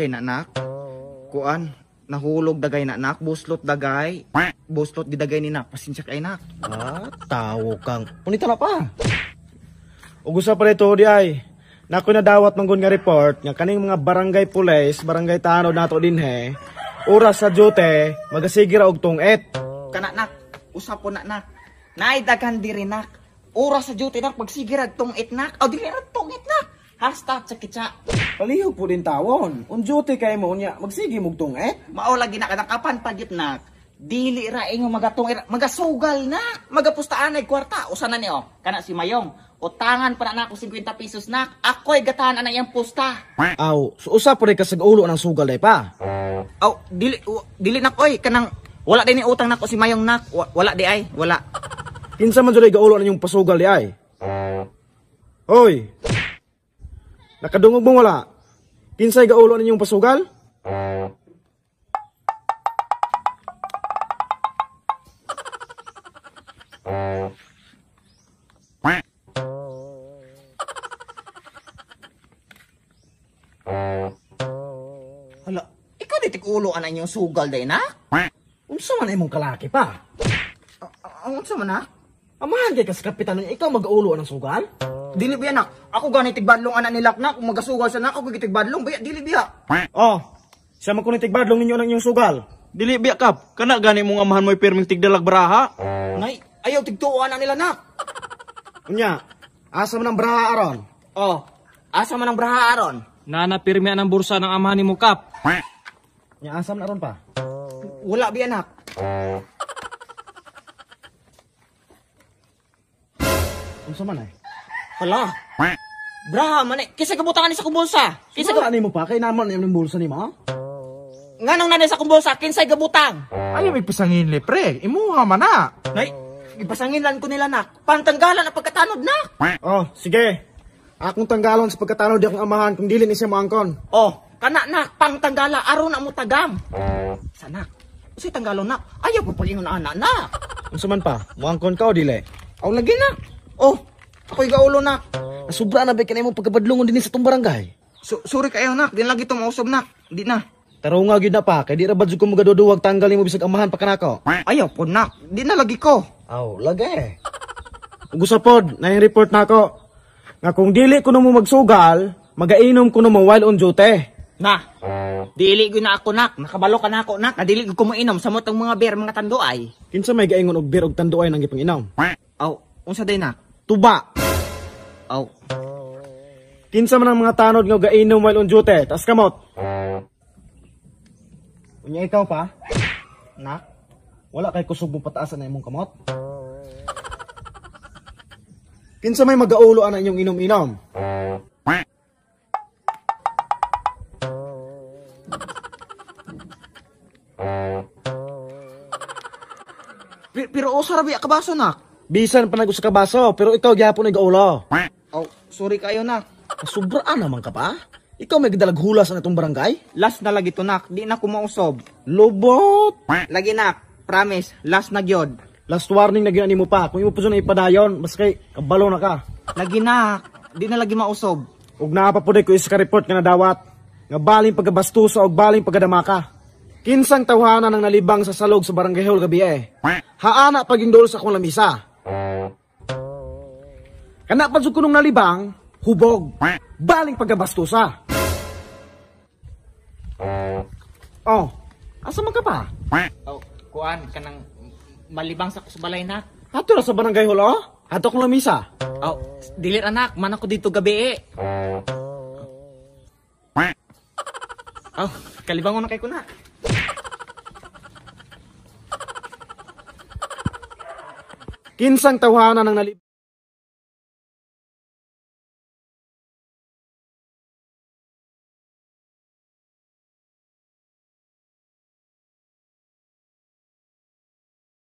Day na nak. Kuan, nahulog dagay na nak, buslot dagay. Buslot gidagay ni nak, pasensya kay nak. Ah, tawo kang. Punita na pa. Ug usa pa dito di ay. Nako nadawat manggon nga report nga kaning mga barangay pulis, barangay tanod nato dinhe. Oras sa duty, magasige ra og tungit. Kana nak, usap po na nak. Naay daghan diri nak. Oras sa duty nak, magsige ra tungit nak. Aw dili ra tungit nak. Hasta tsa. Palihog po din tawon. On duty kay mo unya, magsige mog tungit. Mao lagi nak kanang kapan pagyut nak. Dili ra ingo magatungit, magasugal nak. Magapustaan ay kwarta. Usa na ni oh. Kana si Mayong. Utangan pa na nako 50 pesos nak. Ako'y gatahan ana iyang pusta. Aw, so usa po rin kasag ulo ng sugal day pa. Aw, dili dili nak oy kanang wala din ni utang nako si Mayong nak. Wala di ay, wala. Kinsa man jud gaulo na yung pasugal di ay? Hoy. Nakadungog mo wala? Kinsay gaulo ninyong pasugal? Hala, ikaw di tig-ulo ana inyong sugal day na? Unsa man imong kalaki pa? Unsa man na? Amahan kay kas kapitan ikaw mag-ulo ng sugal? Dili biya nak. Ako gani tigbadlong ana nilak nak, kung magasugal sa nak ako gitigbadlong biya dili biya. Oh, siya man kuno tigbadlong ninyo ng inyong sugal. Dili biya kap, kana gani mong amahan mo'y pirming tigdalag baraha. Nay, ayaw tigtuo ana nila nak. Unya, asa man ang baraha aron? Oh, asa man ang baraha aron? Nana pirmi ang bursa ng amahan nimo kap. Nya asa man aron pa? Wala biya nak. Unsa man ay? Hala. Braha man eh. Kinsa gabutangan ni sa akong bulsa? Kinsa ka nimo pa kay naman imong bulsa nimo? Nganong nanay sa akong bulsa? Kinsay gabutang? Ayaw ipasangin le pre, imuha man na. Nay, ipasangin lang ko nila nak. Pantanggalan ang pagkatanod nak. Oh, sige. Akong tanggalon sa pagkatanod di akong amahan kung dili ni siya moangkon. Oh, kana nak, pangtanggala aron na mo tagam. Sanak. Unsay tanggalon nak? Ayaw ko palingon ana nak. Unsa man pa? Moangkon ka o dili? Aw lagi nak. Oh, ako'y gaulo nak. Sobra na ba kay imong pagkabadlongon dinhi sa tong barangay? Sorry kayo nak, di lagi to mausab nak. Di na. Tarunga gyud na pa kay di ra ba jud ko magaduduwag tanggal nimo bisag amahan pa kanako. Ayaw po nak, di na lagi ko. Aw, lagi. Ug usa pod, naay report nako. Nga kung dili kuno mo magsugal, magainom kuno mo while on duty. Na, dili gyud na ako nak, nakabalo ka na ako nak, dili gyud ko moinom samot ang mga beer mga tanduay. Kinsa may gaingon og beer og tanduay nang gipanginom? Aw, unsa day nak? Tuba. Aw. Kinsa man ang mga tanod nga gainom while on duty, tas kamot. Unya ikaw pa? Nak, wala kay kusog mo pataasan na imong kamot. Kinsa may magaulo ana inyong inom-inom? Pero usa ra biya kabaso nak. Bisan pa nag-usa ka baso, pero ikaw gyapon ay gaulo. Oh, sorry kayo nak. Sobraan naman ka pa. Ikaw may gidalag hulas na itong barangay? Last na lagi to nak, di na ko mausob. Lobot. Lagi nak, promise, last na gyud. Last warning na gyud nimo pa. Kung imo pa jud na ipadayon, mas kay kabalo na ka. Lagi nak, di na lagi mausob. Ug naa pa pud ko isa ka report nga nadawat nga baling pagkabastusa og baling pagkadamaka. Kinsang tawhana nang nalibang sa salog sa barangay hall gabi eh. Haana paging dool sa akong lamisa. Kana pa jud kunong nalibang, hubog. Baling pagkabastusa. Oh, asa man ka pa? Oh, kuan kanang malibang sa balay nak. Ato ra sa barangay hall oh? Ato akong lamisa. Oh, dili anak, man ako dito gabi eh. Oh, kalibangon na kay kuna. Kinsang tawhana nang nalibang